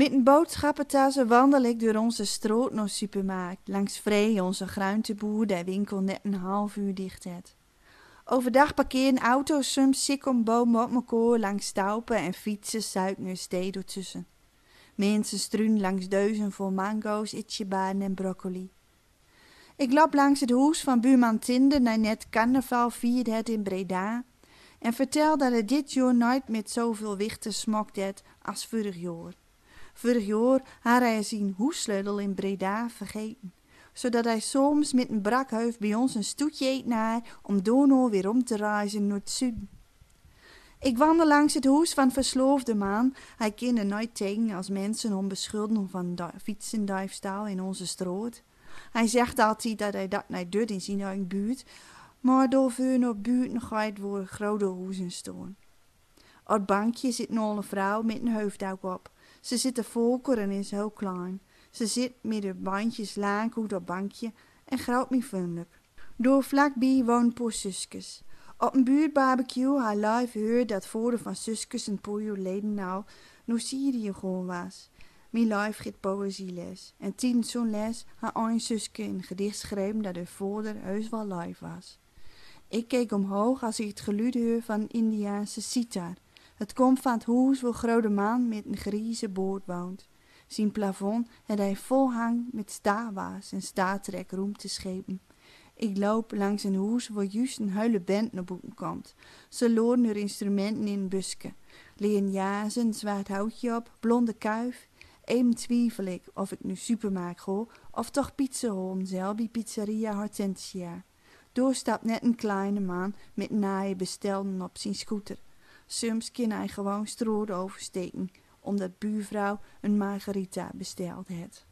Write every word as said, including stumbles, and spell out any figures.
Mit en boodschappentasse wandel ik deur onze stroot nor supermarkt, langs Free, onze gruinteboer, dei winkel net en half uur dicht het. Overdag parkeren auto's sums sikom boom op mekaor langs staupe en fietsen suiken un stee doortussen. Minsen struun langs deuzen vol mango's, itjebaden en broccoli. Ik lop langs het hoes van buurman Tinder, dei net carnaval vierd het in Breda, en vertel dat het dit joor noit mit zoveul wichter smokt het as vurig joor. Vurig joor har hei zien hoessleutel in Breda vergeten, zodat hei soms mit en brak heuf bie ons en stoetje eet naer om doornor weer om te reizen nor het zuden. Ik wandel langs het hoes van versloofde man. Hei kin d'r noit tegen as minsen om beschuldigen van fietsendiefstal in onze stroot. Hei zegt altied dat hei dat noit dut in zien eing buurt, mar doorveur nor buten geit, woe grote hoesen stoon. Op 't bankje zit en ole vrouw mit en heufdouk op. Ze zit te foker en is hel klein. Ze zit mit heur bandjes lang oet op 't bankje en groet mie vrundelik. Dor vlak bie woon en poor suskes. Op en buurtbarbecue har luif heurd dat voder van suskes en poor joor leden al nor Syrie goon was. Mie luif git poëzieles en tiedens zo'n les har ein suske en gedicht schreven dat heur voder heus wal luif was. Ik keek omhoog as ik 't geluud heur van en Indiaanse sitar. Het kom van 't hoes woe grote man mit en grieze boord woont. Zien plafond het hei vol hang mit Star Wars en Star Trek roemteschepen. Ik loop langs en hoes woe juust en heule band nor boeten komt. Ze loren heur instrumenten in en buske. Liggen jazen, en zwaard houtje op, blonde kuif. Even twiefel ik of ik nor supermarkt goon of toch pizza holen zel bie Pizzeria Hortensia. Dor stap net en kleine man mit en aie bestelden op zien scooter. Sums kin hei gewoon stroot oversteken, omdat buurvrouw en margarita besteld het.